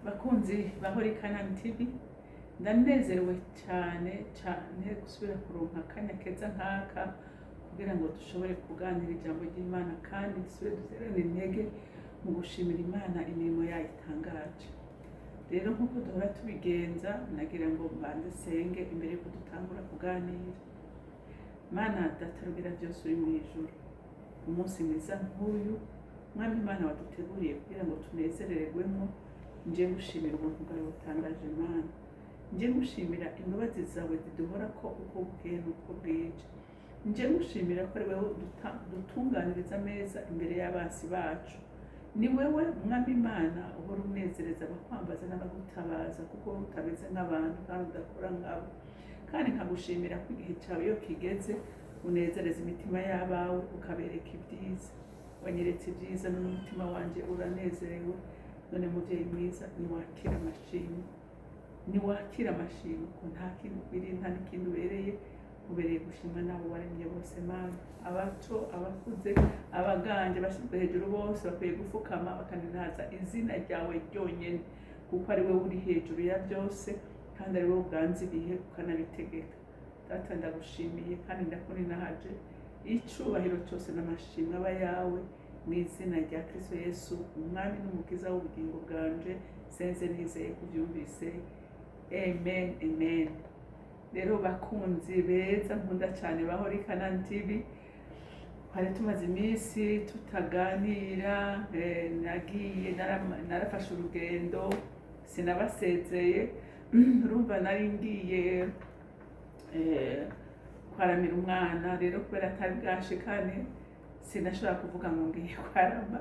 Bakunzi ba Holy Canaan TV, ndanezerewe cyane cyane gusubira kuronka akanya keza nk'aka kugira ngo dushobore kuganira ijambo ry'Imana kandi dusubire duterane intege mu gushimira Imana imirimo yayo itangaje. Rero nk'uko duhora tubigenza, nagira ngo mbanze senge imbere yuko dutangura kuganira. Mana Data Rugira byose uri mu ijuru, umunsi mwiza nk'uyu, Mwami Imana, waduteguriye kugira ngo tunezererwemo, nje gushimira ubuntu bwawe butangaje. Mana, nje gushimira imbabazi zawe ziduhora ko uko bukeye n'uko bwije. Nje gushimira ko ari wowe dutunganiriza ameza imbere y'abansi bacu. Ni wewe, Mwami Imana, uhora unezereza abakwambaza n'abagutabaza, kuko wowe utameze nk'abantu kandi udakora nkabo. Kandi nkagushimira ko igihe cyawe iyo kigeze unezereza imitima y'abawe, ukabereka ibyiza. Wanyeretse ibyiza n'umutima wanjye uranezerewe. None mubyeyi mwiza, niwakira amashimwe, niwakira amashimwe, ko nta kindi ukwiriye, nta n'ikindi ubereye. Ubereye gushimwa n'abo waremye bose. Mana, abato, abakuze, abaganje, bashyizwe hejuru, bose bakwiye gufukama bakaninaza izina ryawe ryonyine, kuko ari wowe uri hejuru ya byose kandi ari wowe uganza ibihe ukanabitegeka. Data, ndagushimiye kandi ndakuninahaje. Icubahiro cyose n'amashimwe aba yawe, mu izina rya Kristo Yesu, Umwami n'Umukiza w'ubugingo bwanje, senze nizeye kubyumvise. Amen, amen. Rero bakunzi beza nkunda cyane ba Holy Canaan TV, twari tumaze iminsi tutaganira. Nagiye narafashe urugendo, sinabasezeye. Urumva nari ngiye kwaramira umwana. Rero kubera atari bwashikane, sinashobora kuvuga ngo ngiye kwarama,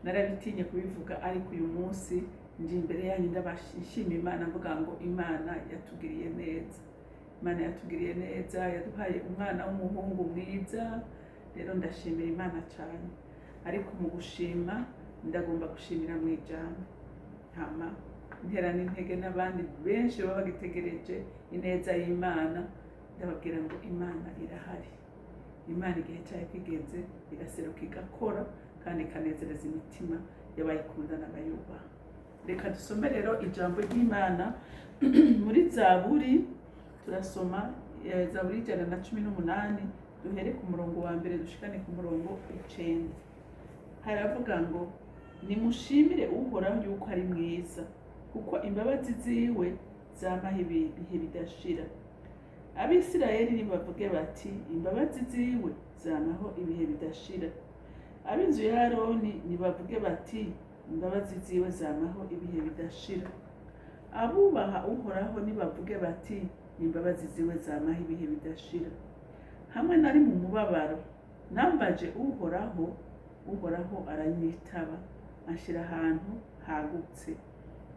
narabitinye kubivuga. Ariko uyu munsi nje imbere yanyu ndabashima Imana, mvuga ngo Imana yatugiriye neza, Imana yatugiriye neza, yaduhaye umwana w'umuhungu mwiza. Rero ndashimira Imana cyane, ariko mu gushima ndagomba gushimira mu ijambo, hama ntera n'intege n'abandi benshi baba bagitegereje ineza y'Imana. Ndababwira ngo Imana irahari. Imana igihe cyayo kigeze iraseruka, igakora kandi ikanezereza imitima y'abayikunda n'abayubaha. Reka dusome rero ijambo ry'Imana muri Zaburi. Turasoma Zaburi 118, duhere ku murongo wa mbere dushikane ku murongo w'icenda. Haravuga ngo: "Nimushimire Uhoraho yuko ari mwiza, kuko imbabazi ziwe zamaho ibihe bidashira." Abisirayeli nibavuge bati: "Imbabazi ziwe zamaho ibihe bidashira." Ab'inzu ya Aroni nibavuge bati: "Imbabazi ziwe zamaho ibihe bidashira." Abubaha Uhoraho nibavuge bati: "Imbabazi ziwe zamaho ibihe bidashira." Hamwe nari mu mubabaro, nambaje Uhoraho, Uhoraho aranyitaba, anshyira ahantu hagutse.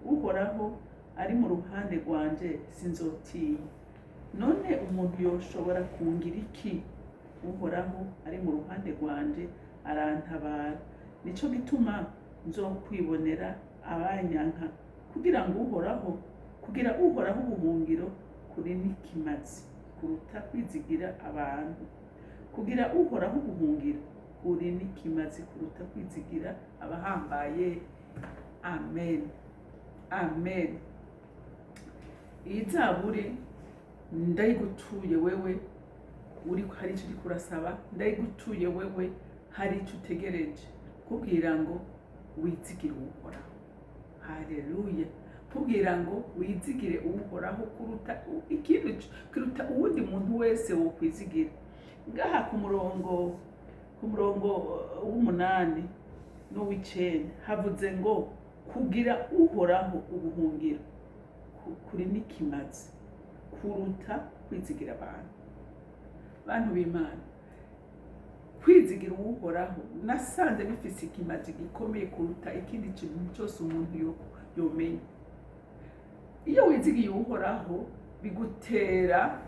Uhoraho ari mu ruhande rwanje, sinzotinya. None umuntu yoshobora kungira iki? Uhoraho ari mu ruhande rwanje, arantabara. Nico gituma nzokwibonera abanyanka. Kugira ngo Uhoraho, kugira Uhoraho ubuhungiro kuri n'ikimazi kuruta kwizigira abantu. Kugira Uhoraho ubuhungiro kuri n'ikimazi kuruta kwizigira abahambaye. Amen, amen. Iyi zaburi ndayigutuye wewe uri hari icyo uriko urasaba, ndayigutuye wewe hari icyo utegereje, kubwira ngo wizigire Uhoraho. Haleluya! Kubwira ngo wizigire Uhoraho kuruta ikintu, kuruta uwundi muntu wese wokwizigira. Ngaha ku murongo w'umunani n'uw'icenda havuze ngo kugira Uhoraho ubuhungiro kuri n'ikimazi kuruta kwizigira abantu. Bantu b'Imana, kwizigira Uhoraho nasanze bifise ikimazi gikomeye kuruta ikindi kintu cyose umuntu yomenya. Iyo wizigiye Uhoraho bigutera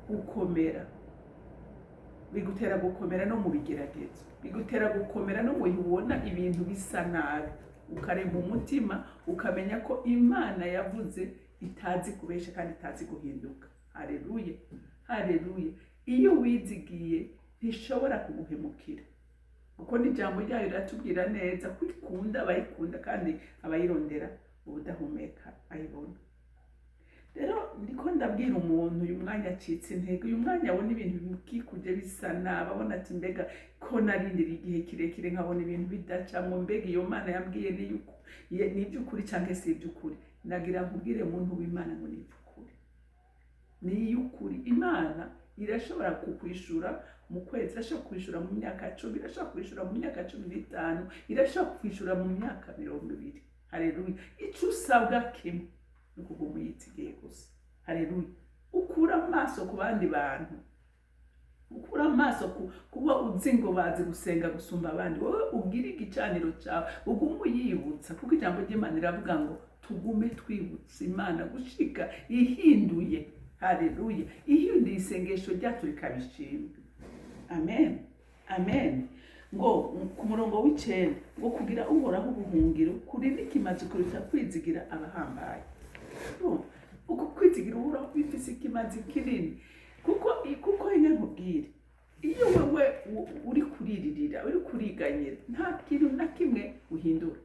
gukomera, bigutera gukomera no mu bigeragezo, bigutera gukomera no mu gihe ubona ibintu bisa nabi, ukarema umutima, ukamenya ko Imana yavuze itazi kubesha kandi itazi guhinduka. Haleluya, haleluya! Iyo wizigiye ntishobora kuguhemukira, kuko n'ijambo ryayo riratubwira neza ko ikunda abayikunda kandi abayirondera. Ubudahumeka ayibona. Rero ndiko ndabwira umuntu uyu mwanya acitse intege, uyu mwanya abona ibintu bimukikuje bisa nabi, abona ati: "Mbega ko narindiriye igihe kirekire nkabona ibintu bidacamwo, mbega iyo Mana yambwiye ni iby'ukuri cyangwa si iby'ukuri?" Nagira nkubwire, muntu w'Imana, ngo ni iby'ukuri, ni iy'ukuri. Imana irashobora kukwishura mu kwezi, irashobora kwishura mu myaka 10, irashobora kwishura mu myaka 15, irashobora kwishura mu myaka 20. Hareruya! Icyo usabwa kimwe ni ukuguma uyitsigiye gusa. Hareruya! Ukura amaso ku bandi bantu, ukura amaso ku kuba uzi ngo bazi gusenga gusumba abandi. Wowe ubwire igicaniro cyawe, ugume uyibutsa, kuko ijambo ry'Imana riravuga ngo tugume twibutsa Imana gushika ihinduye. Hareruya! Ihinduye isengesho ryacu rikabishima. Amen, amen. Ngo ku murongo w'9 ngo: "Kugira Uhoraho ubuhungiro kuri n'ikimazi kuruta kwizigira abahambaye." Urumva? Uku kwizigira Uhoraho bifise ikimazi kinini, kuko nyine nkubwire, iyo wewe uri kuriririra, uri kuriganyira, nta kintu na kimwe uhindura,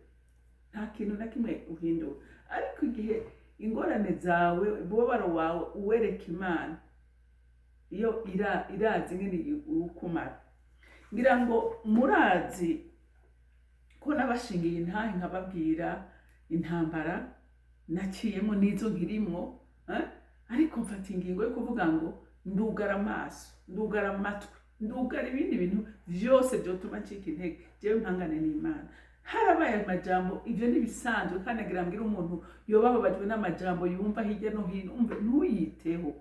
nta kintu na kimwe uhindura. Ariko igihe ingorane zawe, umubabaro wawe uwereka Imana, iyo irazi nyine uwukumara. Ngira ngo murazi ko nabashingiye intahe, nkababwira intambara naciyemo n'izo nkirimwo, eh? Ariko mfata ingingo yo kuvuga ngo ndugara amaso, ndugara amatwi, ndugara ibindi bintu vyose vyotuma ncika intege, jewe mpangane n'Imana. Harabaye amajambo, ivyo ntibisanzwe. Kandi agira mbwira umuntu yoba ababajwe n'amajambo yumva hirya no hino, umve, ntuyiteho.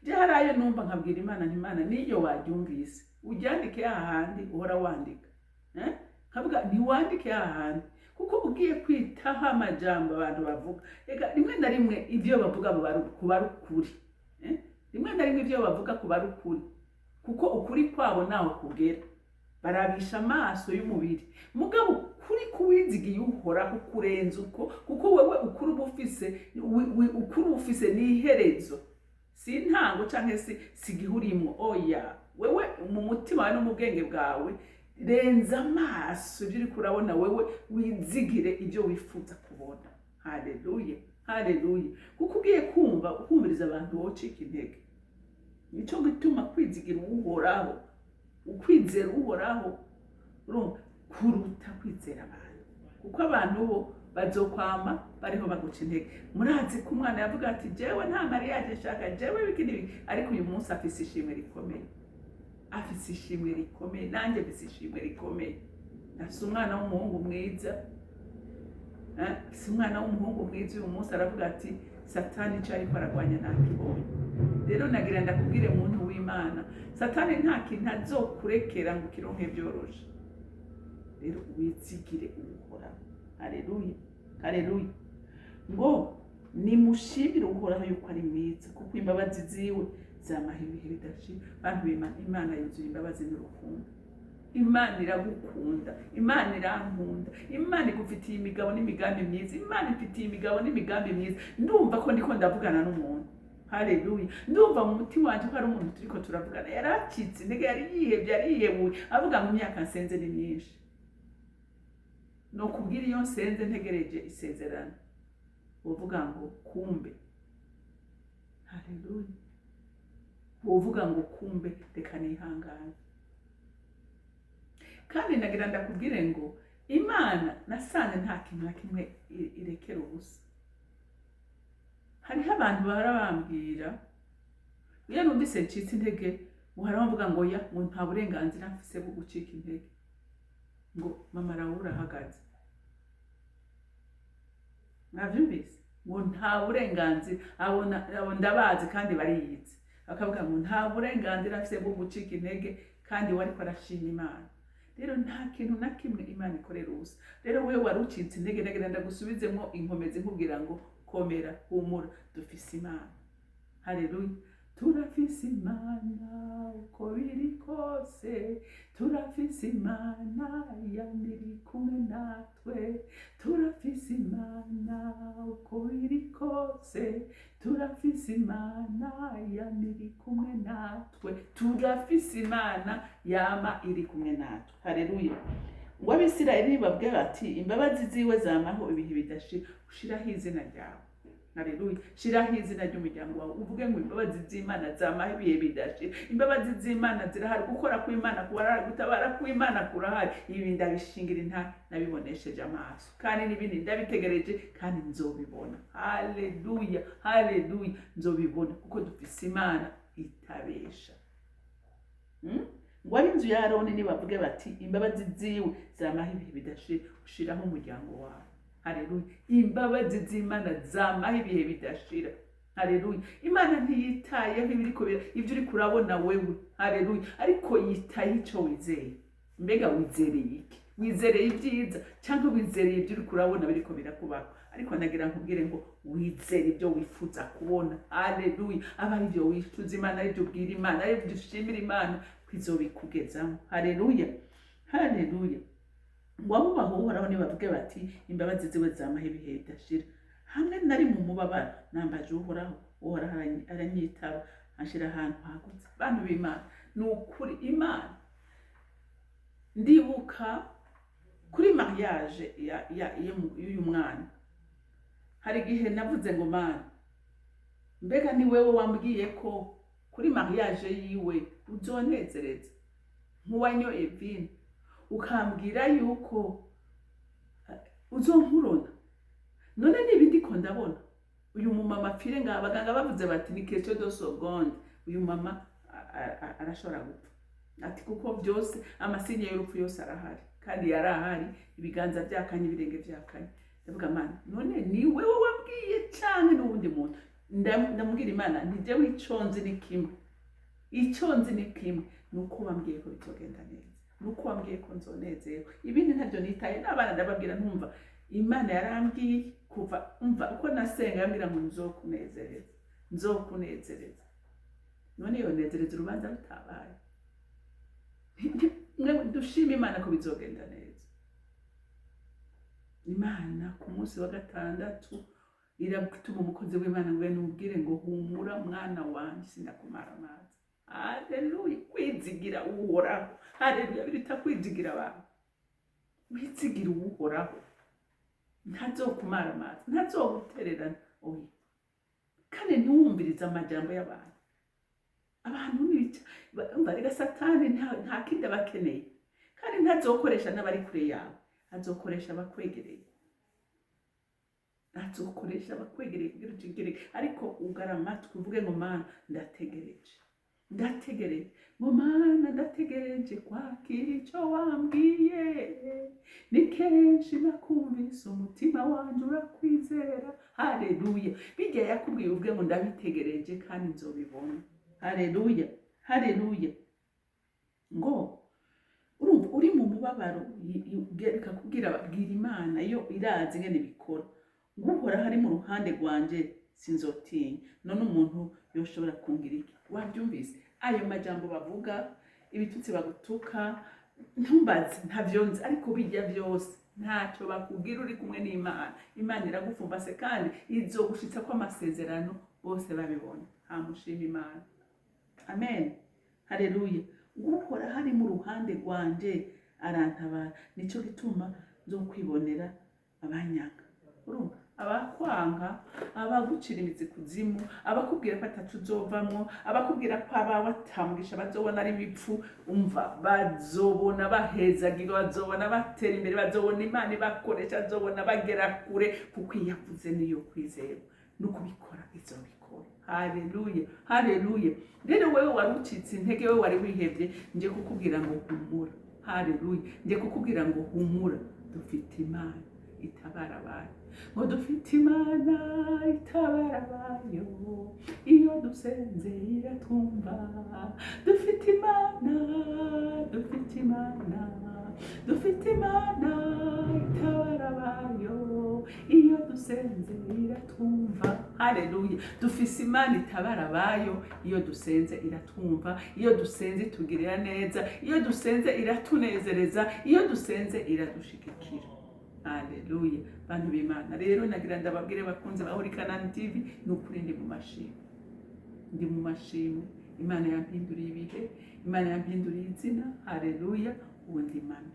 Je hari ayo numva nkabwira Imana nti: "Imana, niyo waryumvise uryandike hahandi uhora wandika, eh? Nkavuga ntiwandike hahandi, kuko ugiye kwitaho amajambo abantu bavuga, ega rimwe na rimwe ivyo bavuga kuba ari ukuri, eh? Rimwe na rimwe ivyo bavuga kuba ari ukuri, kuko ukuri kwabo naho kugera barabisha amaso y'umubiri. Mugabo kuri kuwizigiye Uhoraho kurenza uko, kuko wewe ukuri uba ufise, ukuri uba ufise ni iherezo, si intango canke si igihe urimwo. Oya, wewe mu mutima wawe no mu bwenge bwawe, renza amaso ibyo uriko urabona, wewe wizigire ibyo wifuza kubona. Haleluya, haleluya! Kuko ugiye kumva ukumviriza abantu, wocika intege. Nico gituma kwizigira Uhoraho, ukwizera Uhoraho, urumva, kuruta kwizera abantu, kuko abantu bo bazokwama bariho baguca intege. Murazi ko umwana yavuga ati: "Jewe nta mariage nshaka, jewe biki n'ibiki." Ariko uyu munsi afise ishimwe rikomeye, afise ishimwe rikomeye. Nanjye mfise ishimwe rikomeye, afise umwana w'umuhungu mwiza, eh, afise umwana w'umuhungu mwiza. Uyu munsi aravuga ati: "Satani icyo ariko aragwanya ntakibonye." Rero nagira ndakubwire, muntu w'Imana, Satani nta kintu azokurekera ngo ukironke byoroshe. Rero wizigire Uhoraho. Haleluya, haleluya! Ngo: "Nimushimire Uhoraho yuko ari mwiza, kuko imbabazi ziwe zamaha ibihe bidashira." Bantu b'Imana, Imana yuzuye imbabazi n'urukundo. Imana iragukunda, Imana irankunda, Imana igufitiye imigabo n'imigambi myiza. Imana ifitiye imigabo n'imigambi myiza. Ndumva ko ndiko ndavugana n'umuntu. Haleluya! Ndumva mu mutima wanje ko hari umuntu turiko turavugana yaracitse intege, yari yihebye, yari yihebuye, avuga ngo: "Imyaka nsenze ni myinshi." Nokubwira, iyo nsenze ntegereje isezerano, uvuga ngo kumbe, haleluya, uvuga ngo kumbe reka nihangane. Kandi nagira ndakubwire ngo Imana nasanze nta kintu na kimwe irekera ubusa. Hariho abantu bahora bambwira iyo numvise ncitse intege, ngo hari abavuga ngo: "Ya, ngo nta burenganzira mfise bwo gucika intege," ngo: "Mama rawe urahagaze." Mwavyumvise? Ngo nta burenganzira abona. Abo ndabazi kandi bariyizi, bakavuga ngo nta burenganzira afise bwo gucika intege, kandi we ariko arashima Imana. Rero nta kintu na kimwe Imana ikorera ubusa. Rero wewe wari ucitse intege, ndagira ndagusubizemo inkomezi, nkubwira ngo komera, humura, dufise Imana. Haleluya! Turafise Imana uko biri kose, turafise Imana yamiri kumwe natwe, turafise Imana uko biri kose, turafise Imana yamiri kumwe natwe, turafise Imana yama iri kumwe natwe. Haleluya! Ngo Abisirayeli babwira bati: "Imbabazi ziwe zamaho ibihe bidashira." Ushiraho izina ryawe. Haleluya! Shiraho izina ry'umuryango wawe, uvuge ngo: "Imbabazi z'Imana zamaho ibihe bidashira." Imbabazi z'Imana zirahari, gukora kw'Imana kurahari, gutabara kw'Imana kurahari. Ibi ndabishingira inta nabibonesheje amaso, kandi n'ibindi ndabitegereje kandi nzobibona. Haleluya, haleluya! Nzobibona kuko dufise Imana itabesha. Ngo ab'inzu ya Aroni nibavuge bati: "Imbabazi ziwe zamaho ibihe bidashira." Ushiraho umuryango wawe. Haleluya! Imbabazi z'Imana zamaho ibihe bidashira. Haleluya! Imana ntiyitayeho ibyo uriko urabona wewe. Haleluya! Ariko yitayeho ico wizeye. Mbega wizereye iki? Wizereye ibyiza cyangwa wizereye ibyo uriko urabona biriko birakubaho? Ariko nagira nkubwire ngo wizere ibyo wifuza kubona. Haleluya! Aba ari byo wifuza Imana, ari byo ubwira Imana, ari byo ushimira Imana ko izobikugezamo. Haleluya, haleluya! Ngo abubaha Uhoraho nibavuge bati: "Imbabazi ziwe zamaho ibihe bidashira." Hamwe nari mu mubabaro nambaje Uhoraho, Uhoraho aranyitaba, anshira ahantu hagutse. Bantu b'Imana, ni ukuri Imana, ndibuka kuri mariage y'uyu mwana, hari igihe navuze ngo: "Mana, mbega ni wewe wambwiye ko kuri mariage yiwe uzonezereza nk'uwanyoye vino, ukambwira yuko uzonkurona? None niba ndiko ndabona uyu mumama apfire ngaha, abaganga bavuze bati ni question de seconde, uyu mama arashobora gupfa," ati kuko byose ama signes y'urupfu yose arahari, kandi yari ahari, ibiganza byakanye, ibirenge byakanye. Ndavuga: "Mana, none ni wewe wambwiye canke n'uwundi muntu?" Ndamubwira Imana nti: "Jewe ico nzi ni kimwe, icyo nzi ni kimwe, ni uko wambwiye ko bizogenda neza, ni uko wambwiye ko nzonezerwa. Ibindi ntabyo nitaye." N'abana ndababwira ntumva Imana yarambwiye kuva umva uko nasenga, yambwira ngo nzokunezereza, nzokunezereza. None yonezereza urubanza rutabaye? Mwe dushima Imana ko bizogenda neza. Imana ku munsi wa gatandatu iratuma umukozi w'Imana ngo numubwire ngo: "Humura mwana wanjye, sindakumara amazi." Haleluya! Kwizigira Uhoraho, haleluya, biruta kwizigira abantu. Wizigira Uhoraho, ntazokumara amazi, ntazogutererana, oya. Kandi ntiwumvirize amajambo y'abantu. Abantu nibica umva rega, Satani nta kindi aba akeneye, kandi ntazokoresha n'abari kure yawe, azokoresha abakwegereye, azokoresha abakwegereye kugira ucikire. Ariko ugara amatwi, uvuge ngo: "Mana, ndategereje, ndategereje," ngo: "Mana, ndategereje kwakira icyo wambwiye. Ni kenshi nakumvise, umutima wanjye urakwizera." Haleluya! Bijya yakubwiye, uvuge ngo: "Ndabitegereje kandi nzobibona." Haleluya, haleluya! Ngo urumva uri mu mubabaro, bikakubwira, bwira Imana, yo irazi ingene bikora. Ngo Uhoraho ari mu ruhande rwanje, sinzotinya. None umuntu yoshobora kungira iki? Wabyumvise ayo majambo bavuga, ibitutsi bagutuka? Ntumbaze, ntavyo nzi, ariko bijya byose ntacyo bakubwira uri kumwe n'Imana. Imana iragufumbase kandi izogushitsa ko amasezerano bose babibona. Hamushima Imana. Amen, haleluya! Uhoraho ari mu ruhande rwanje, arantabara, nicyo gituma nzokwibonera abanyanga. Urumva abakwanga, abagucira imizi kuzimu, abakubwira ko atacu uzovamwo, abakubwira ko abawe atamugisha bazobona ari ibipfu, umva, bazobona bahezagirwa, bazobona batera imbere, bazobona Imana ibakoresha, bazobona bagera kure, kuko iyo yavuze niyo kwizerwa, no kubikora izobikora. Haleluya, haleluya! Rero wewe wari ucitse intege, wewe wari wihebye, nje kukubwira ngo humura. Haleluya! Nje kukubwira ngo humura, dufite Imana itabara abayo. Ngo dufite Imana itabara abayo, iyo dusenze iratwumva. Dufite Imana, dufite Imana, dufite Imana itabara abayo, iyo dusenze iratwumva. Haleluya! Dufise Imana itabara abayo, iyo dusenze iratwumva, iyo dusenze itugirira neza, iyo dusenze iratunezereza, iyo dusenze iradushigikira. Haleluya! Bantu b'Imana, rero nagira ndababwire, bakunze ba Holy Canaan TV, ni ukuri ndi mu mashimwe, ndi mu mashimwe. Imana yampinduriye ibihe, Imana yampinduriye izina. Haleluya! Ubu ndi mami.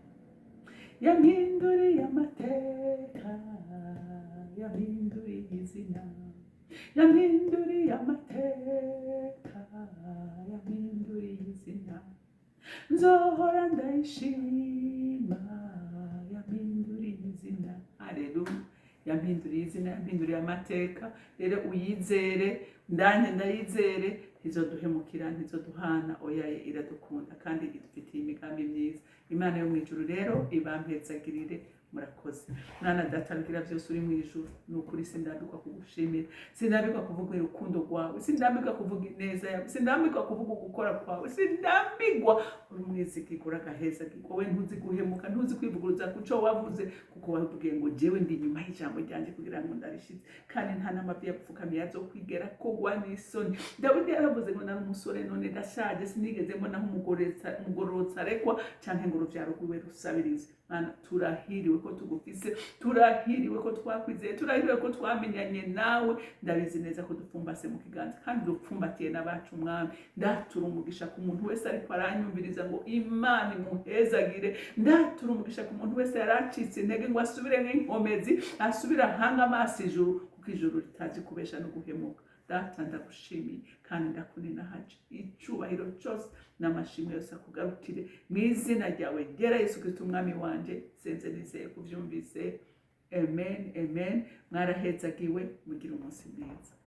Yampinduriye amateka, yampinduriye izina, yampinduriye amateka, yampinduriye izina. Nzohora ndayishima, yampinduriye izina. Haleluya! Yampinduriye izina, yampinduriye amateka. Rero uyizere, ndanye ndayizere, ntizoduhemukira, ntizoduhana, oyaye, iradukunda kandi idufitiye imigambi myiza. Imana yo mu ijuru rero ibampezagirire. Murakoze. Mwana Data rugira byose uri mu ijuru, ni ukuri sindambirwa kugushimira, sindambirwa kuvuga urukundo rwawe, sindambirwa kuvuga ineza yawe, sindambirwa kuvuga ugukora kwawe, sindambirwa. Uri umwizigirwa, uragahezagirwa. Wowe ntuzi guhemuka, ntuzi kwivuguruza ku cyo wavuze, kuko wabwiye ngo jewe ndi inyuma y'ijambo ryanjye kugira ngo ndarishize, kandi nta n'amavi yapfukamiye azokwigera kugwa n'isoni. Dawidi yaravuze ngo: "Nari umusore, none ndashaje, sinigeze mbonaho umugororotsi arekwa, canke ngo uruvyaro rwiwe rusabirize." Mana, turahiriwe ko tugufise, turahiriwe ko twakwizeye, turahiriwe ko twamenyanye nawe. Ndabizi neza ko dupfumbase mu kiganza kandi dupfumbatiye n'abacu. Mwami, ndatura umugisha ku muntu wese ariko aranyumviriza ngo Imana imuhezagire. Ndatura umugisha ku muntu wese yaracitse intege ngo asubire nk'inkomezi, asubire ahanga amaso ijuru, kuko ijuru ritazi kubesha no guhemuka. Data, ndagushimiye kandi ndakuninahaje. Icyubahiro cyose n'amashimwe yose akugarukire mu izina ryawe ryera Yesu Kristo Umwami wanje. Senze nizeye kubyumvise. Amen, amen. Mwarahezagiwe, mugire umunsi mwiza.